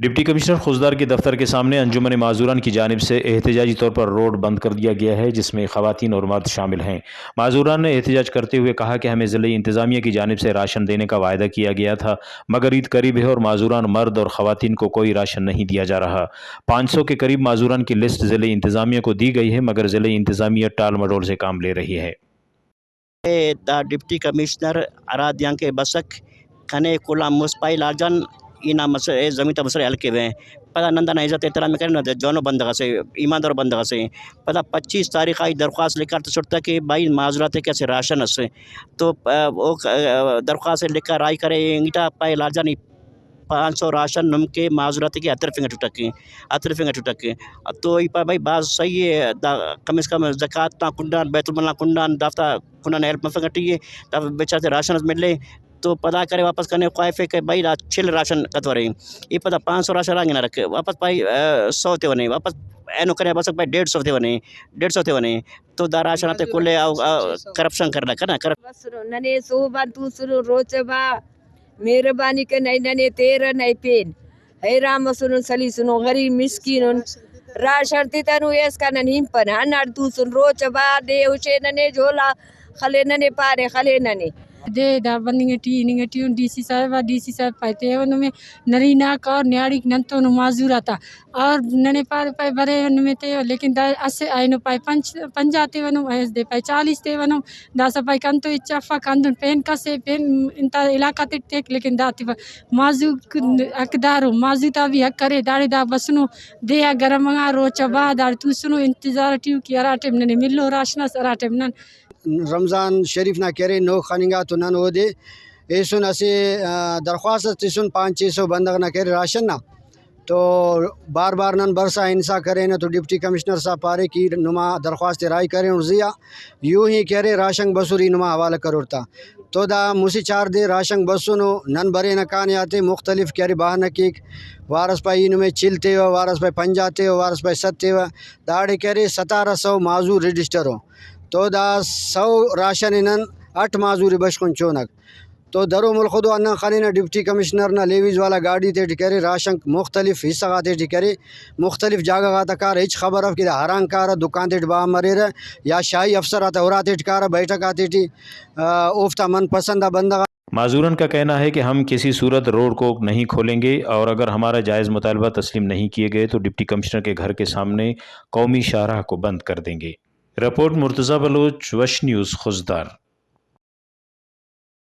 Deputy commissioner Khuzdar کے دفتر کے سامنے انجمن معذوران کی جانب سے احتجاجی طور پر روڈ بند کر دیا گیا ہے، جس میں خواتین اور مرد شامل ہیں۔ معذوران نے احتجاج کرتے ہوئے کہا کہ ہمیں ضلعی انتظامیہ کی جانب سے راشن دینے کا وعدہ کیا گیا تھا، مگر عید قریب ہے اور معذوران مرد اور خواتین کو کوئی راشن نہیں دیا جا رہا۔ پانچ سو کے قریب معذوران کی لسٹ ضلعی انتظامیہ کو دی گئی ہے، مگر ضلعی انتظامیہ ٹال مٹول سے کام لے رہی ہے۔ اے دا ڈپٹی کمشنر ہرا دیانکہ بسک کنے کلاں مست پائے لال جان، ای نا مسئلہ، اے زمین تا مسئلہ حل کے وے۔ پدا نن دانا عزت احترام کرے نا، جونو بندغ اسے، ایماندار بندغ اسے۔ پدا پچیس تاریخ آئی درخواست لکھار تو چھٹتا کہ بھائی معذورات کے اسے راشن اسے۔ تو، آ، او، آ، درخواست لکھار آئی کرے، ایٹا پائے لال جان ای پانچ سو راشن نمکے معذورات کے اتر فنگا ٹٹکے، اتر فنگا ٹٹکے۔ تو ای پا بھائی باز صحیح ہے، دا کم از کم زکات تا کنڈان، بیت المال نا کنڈان، دافتا کنڈان ہیلپ مفنگ ٹی ہے، دا بیچارہ تے راشن ملے۔ تو پدا کرے واپس کنے خواہفے کہ بھائی دا چل راشن کتورے، ای پدا پانچ سو راشن آنگے نہ رکھے، واپس پائی، آ، سو تے ونے، واپس اینو کنے بس پائی ڈیڑھ سو تے ونے، ڈیڑھ سو تے ونے۔ تو دا راشن آتے کلے آو، آ، کرپشن کرنا کنا، کرپ- بس ننے صوبان تو سنو روچ با مہربانی کہ نئے ننے تیر نئے پین۔ حیران مسنن، سلیسنن، غریب مسکینن۔ راشن تتنو ایسکا نن ہمپن۔ اناڑ توسن روچ با دے ہوشے ننے جھولا خلے ننے پارے خلے ننے۔ دے دا بندنگ ٹی، ننگ ٹی ڈی سی صاحب، ڈی سی صاحب پائے تیونو میں نریناک اور نیاڑیک ننتونو معذور آتا۔ اور ننے پارے پائے برے ونو میں تے، لیکن دا اسے آئینو پائے پنچ، پنجاہ تے ونو، ایس دے پائے چالیس تے ونو۔ داسہ پائے کنتو ہچ افک، ہندن پین کسے، پین انتا علاقہ تیٹ تیک، لیکن دا تے معذور حقدارو، معذور تا بھی حق کرے، داڑے دا بسنو، دے آ گرم آ روچ آ با، داڑے توسنو انتظار ٹیو کہ ہرا ٹائم ننے ملو راشن اس، ہرا ٹائم نن۔ رمضان شریف نا کرے نوک خننگا تو نن اودے ایسن اسہ، آ، درخواست اس تسن پانچ چھ سو بندغ نا کرے راشن نا۔ تو بار بار نن برسا ہنسا کرینہ تو ڈپٹی کمشنر صاحب پارے کہ نما درخواست راہی کرینٹ زی آ، یو ہی کہ ارے راشن بسر ای نما حوالہ کرور تا۔ تو دا مسہ چار دے راشن بسنو، نن برینہ کانے آتے مختلف کہ ارے بہانہ کیک، وارس پائے ای نمے چل تیوہ، وارس پائے پنجاہ تیوہ، وارس پائے سد تیوہ، داڑے کہ ارے ستارہ سو معذور رجسٹر ءُ۔ تو دا سو راشن نن اٹ معذور بشخن چونک۔ تو درو ملخدو ہندن خننہ ڈپٹی کمشنر نا لیویز والا گاڑی تیٹی کرے راشنک مختلف حصہ غاتیٹی کرے، مختلف جاگہ غاتا کارہ، ہچ خبر اف کہ دا ہرانگ کارہ، دکان تیٹ بہا مریرہ یا شاہی افسر آتا اُراتیٹ کارہ، بیٹھک آتیٹی، آ، اوفتا من پسند آ بندغ۔ معذورن کا کہنا ہے کہ ہم کسی صورت روڈ کو نہیں کھولیں گے اور اگر ہمارا جائز مطالبہ تسلیم نہیں کیے گئے تو ڈپٹی کمشنر کے گھر کے سامنے قومی شاہراہ کو بند کر دیں گے۔ رپورٹ مرتضی بلوچ، وش نیوز، خضدار۔